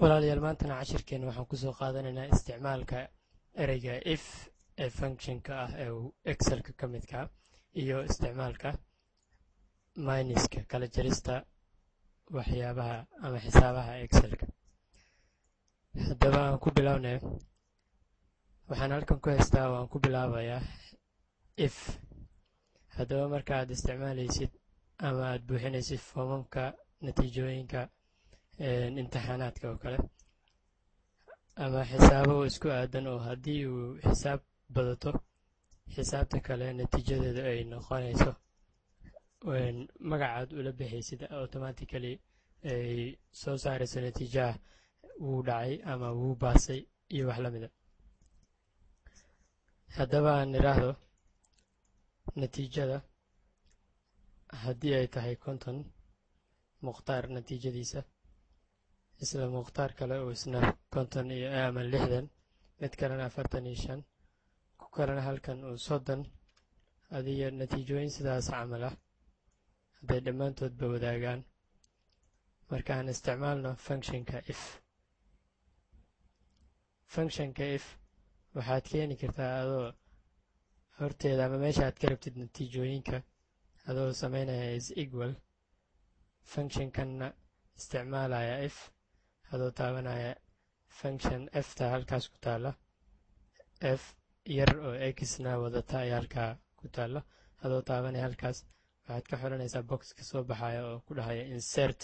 Walaalayaal, maantana cashirkeena waxaan kusoo qaadanaynaa isticmaalka ereyga if ee functionka ah ee Excelka ka midka, iyo isticmaalka minuska, kala jarista waxyaabaha ama xisaabaha Excelka. Haddaba aan ku bilownay. Waxaan halkan ku haystaa, waan ku bilaabayaa if. Haddaba marka aad isticmaalaysid ama aad buuxinaysid foomamka natiijooyinka imtixaanaadka oo kale ama xisaabo isku aadan, oo haddii uu xisaab badato xisaabta kale natiijadeeda ay noqonayso magacaad ula bixaysid, automatically ay soo saarayso natiijaha wuu dhacay ama wuu baasay iyo wax la mida. Haddaba aan idhaahdo natiijada haddii ay tahay 50 Mukhtaar natiijadiisa, isla Mukhtaar kale oo isna 50 iyo ama 60, mid kalena 45, ku kalena halkan uu 30, adiga natiijooyin sidaas camal ah hadday dhammaantoodba wadaagaan, marka aan isticmaalno functionka if. Functionka if waxaad keeni kartaa adoo horteeda ama meesha aad ka rabtid natiijooyinka, adoo samaynaya is equal, functionkanna isticmaalaya if, adoo taabanaya function fta halkaas ku taalla, f yar oo xna wadata ayaa halkaa ku taalla. Adoo taabanaya halkaas, waxaad ka xiranaysaa box ka soo baxaya oo ku dhahaya insert,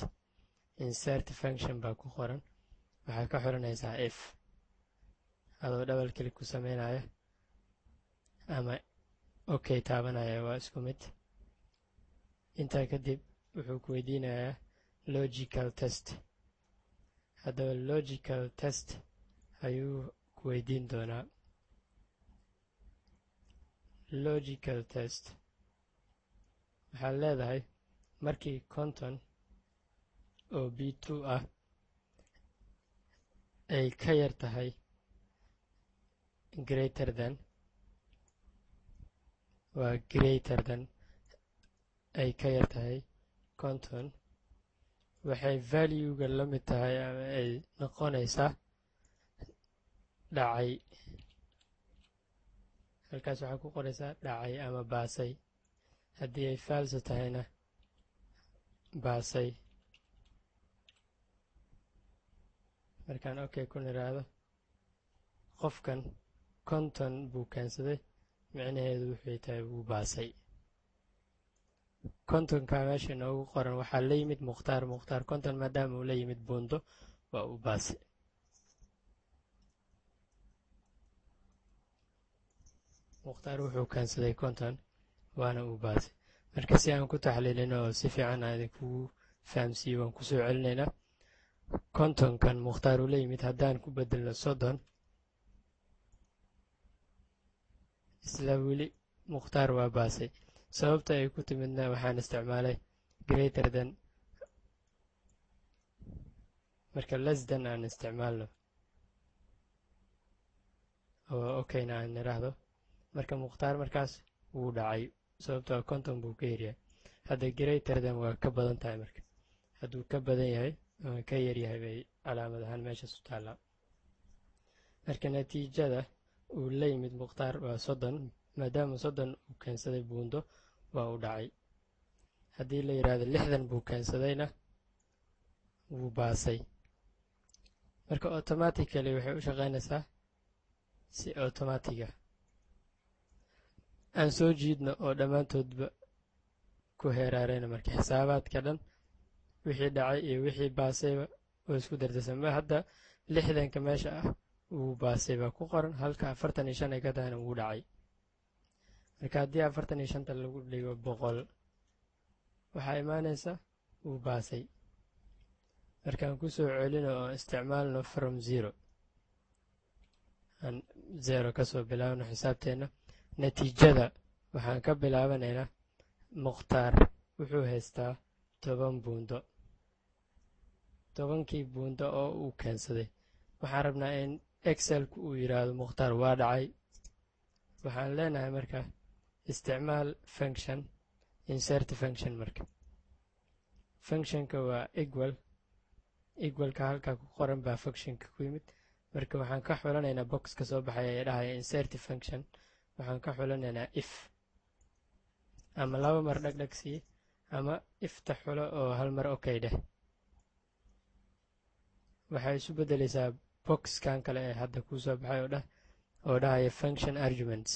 insert function baa ku qoran. Waxaad ka xiranaysaa if, adoo double click ku sameynaya ama okay taabanaya, waa isku mid. Intaa kadib wuxuu ku weydiinayaa logical test. Haddaba logical test ayuu ku weydiin doonaa. Logical test waxaad leedahay markii 50 oo B2 ah ay ka yar tahay, greater than, waa greater than, ay ka yar tahay 50, waxay valuega la mid tahay ama ay noqonaysaa dhacay. Halkaas waxaa ku qoraysaa dhacay ama baasay. Haddii ay false tahayna, baasay. Markaan okay ku niraahdo, qofkan 50 buu keensaday, micnaheedu wuxuy tahay wuu baasay. 50-ka meesha inoogu qoran waxaa la yimid Mukhtaar. Mukhtaar 50 maadaama uu la yimid buundo, waa uu baasay. Mukhtaar wuxuu keensaday 50, waana uu baasay. Marka si aan ku taxliilino oo si fiican aan idinkugu fahamsiiyo, waan kusoo celinaynaa. 50-kan Mukhtaar uu la yimid haddaan ku bedelno 30, isla weli Mukhtaar waa baasay. Sababta ay ku timidna waxaan isticmaalay greater than. Marka less than aan isticmaalno oo okayna aan niraahdo, marka Mukhtaar markaas wuu dhacay, sababtoo 50 buu ka yaryahay. Hadda greater than waa ka badan tahay. Marka hadduu ka badan yahay ama ka yaryahay bay calaamad ahaan meeshaas u taallaa. Marka natiijada uu la yimid Mukhtaar waa 30. Maadaama 30 uu keensaday buundo, waa uu dhacay. Haddii la yidhaahdo 60 buu keensadayna, wuu baasay. Marka automatically waxay u shaqaynaysaa si automatic ah. Aan soo jiidno oo dhammaantoodba ku heeraarayno. Marka xisaabaadka dhan wixii dhacay iyo wixii baasayba way isku dardarsan. Hadda 60-ka meesha ah wuu baasay baa ku qoran, halka 45 ay ka tahayna wuu dhacay. Marka haddii 45-ta lagu dhigo 100, waxaa imaanaysa wuu baasay. Markaan ku soo celino oo isticmaalno from zero, aan zero ka soo bilaabno xisaabteenna. Natiijada waxaan ka bilaabanaynaa Mukhtaar wuxuu haystaa 10 buundo. 10-kii buundo oo uu keensaday waxaan rabnaa in Excelku uu yidhaahdo Mukhtaar waa dhacay. Waxaan leenahay marka isticmaal function, insert function. Marka functionka waa equal. Equalka halkaa ku qoran baa functionka ku yimid. Marka waxaan ka xulanaynaa box ka soo baxaya ee dhahaya "insert function". Waxaan ka xulanaynaa if, ama laba mar dhagdhag sii, ama ifta xulo oo hal mar okay dheh. Waxay isu beddelaysaa boxkan kale ee hadda kuu soo baxay oo dheh oo dhahaya "function arguments".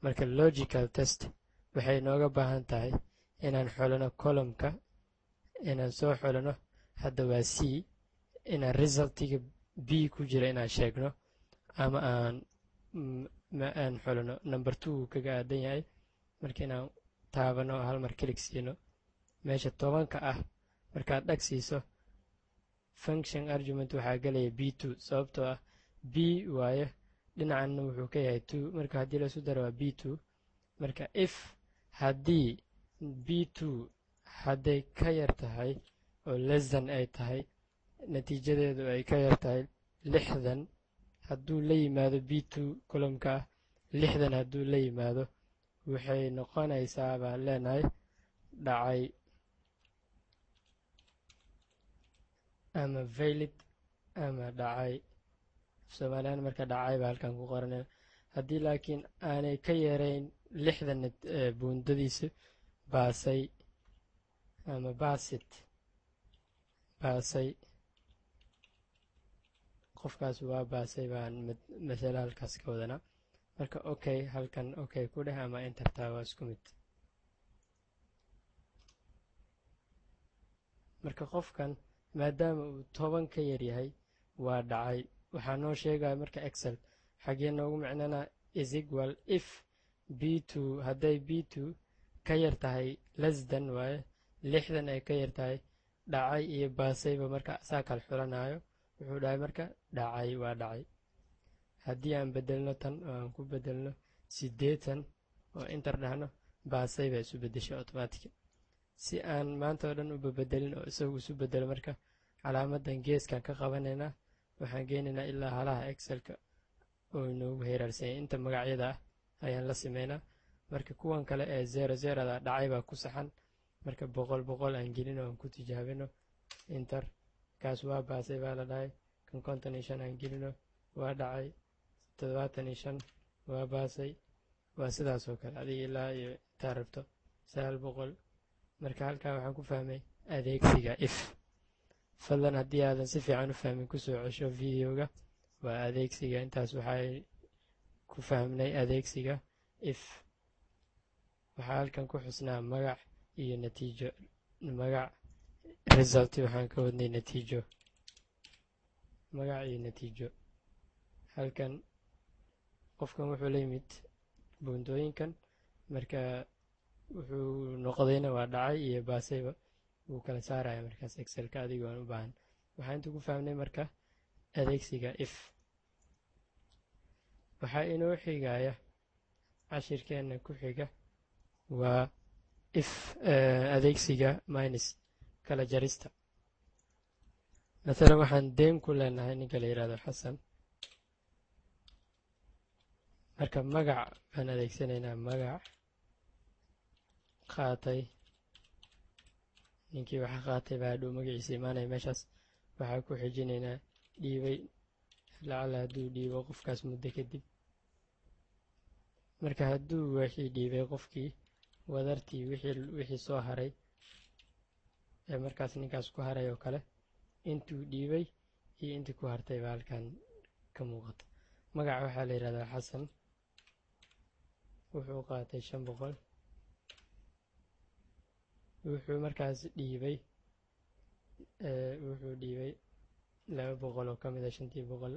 Marka logical test waxay nooga baahan tahay inaan xulano columnka, inaan soo xulano. Hadda waa C. Inaan resultiga B ku jira inaan sheegno ama aan xulano number 2 uu kaga aadan yahay. Marka inaan taabano, hal mar click siino meesha 10-ka ah. Markaad dhag siiso function argument, waxaa gelaya B2, sababtoo ah B waaye, dhinacanna wuxuu ka yahay two. Marka haddii laisu daro waa B2. Marka if haddii B2 hadday ka yar tahay oo less than ay tahay, natiijadeedu ay ka yar tahay 60, hadduu la yimaado B2 columnka ah 60 hadduu la yimaado, waxay noqonaysaa baan leenahay dhacay ama failed ama dhacay Soomaaliyan. Marka dhacay baa halkan ku qoranaya. Haddii laakiin aanay ka yarayn 60 buundadiisa, baasay ama passed, baasay, qofkaas waa baasay baan masale halkaas ka wadanaa. Marka okay, halkan okay ku dheh ama entertaa, waa isku mid. Marka qofkan maadaama uu 10 ka yar yahay, waa dhacay waxaa noo sheegaya. Marka Excel xaggee noogu micnana is equal if B2, hadday B2 ka yar tahay, less than waaye, 60 ay ka yar tahay, dhacay iyo baasayba. Marka saa kala xulanayo, wuxuu dhahay marka dhacay, waa dhacay. Haddii aan bedelno tan oo aan ku bedelno 80 oo enter dhahno, baasay baa isu bedeshay automatic. Si aan maanta oo dhan u babedelin oo isagu isu bedelo, marka calaamadan geeskan ka qabanaynaa, waxaan geynaynaa ilaa halaha Excelka oo inoogu heeraarsanyay. Inta magacyada ah ayaan la sameynaa. Marka kuwan kale ee zero zeroda dhacay baa ku saxan. Marka 100 100 aan gelino, aan ku tijaabino, enter. Kaas waa baasay baa la dhahay. Kan 55 aan gelino, waa dhacay. 75 waa baasay. Waa sidaas oo kale adiga ilaa iyo intaa rabto, 900. Marka halkaa waxaan ku fahmay adeegsiga if. Fadlan haddii aadan si fiican u fahmin, kusoo cesho videoga. Waa adeegsiga, intaas waxay ku fahmnay adeegsiga if. Waxaa halkan ku xusnaa magac iyo natiijo. Magac result waxaan ka wadnay natiijo, magac iyo natiijo. Halkan qofkan wuxuu la yimid buundooyinkan. Marka wuxuu noqdayna waa dhacay iyo baasayba, wuu kala saaraya markaas Excelka adigoo aan u baahan. Waxaan inta ku fahmnay marka adeegsiga if. Waxaa inoo xigaya cashirkeenna ku xiga waa if adeegsiga minus, kala jarista. Mathalan waxaan deen ku leenahay ninka la yidhahdo Xasan. Marka magac baan adeegsanaynaa. Magac qaatay, ninkii waxa qaatay baa hadhow magaciisa imaanaya meeshaas. Waxaa ku xijinaynaa dhiibay, lacala hadduu dhiibo qofkaas muddo kadib. Marka hadduu wixii dhiibay qofkii, wadartii wixii soo haray ee markaas ninkaas ku haray oo kale, intuu dhiibay iyo intii ku hartay baa halkan ka muuqata. Magaca waxaa la yidhahdaa Xasan. Wuxuu qaatay 500. Wuxuu markaas dhiibay, wuxuu dhiibay 200 oo ka mid a 5-tii boqol.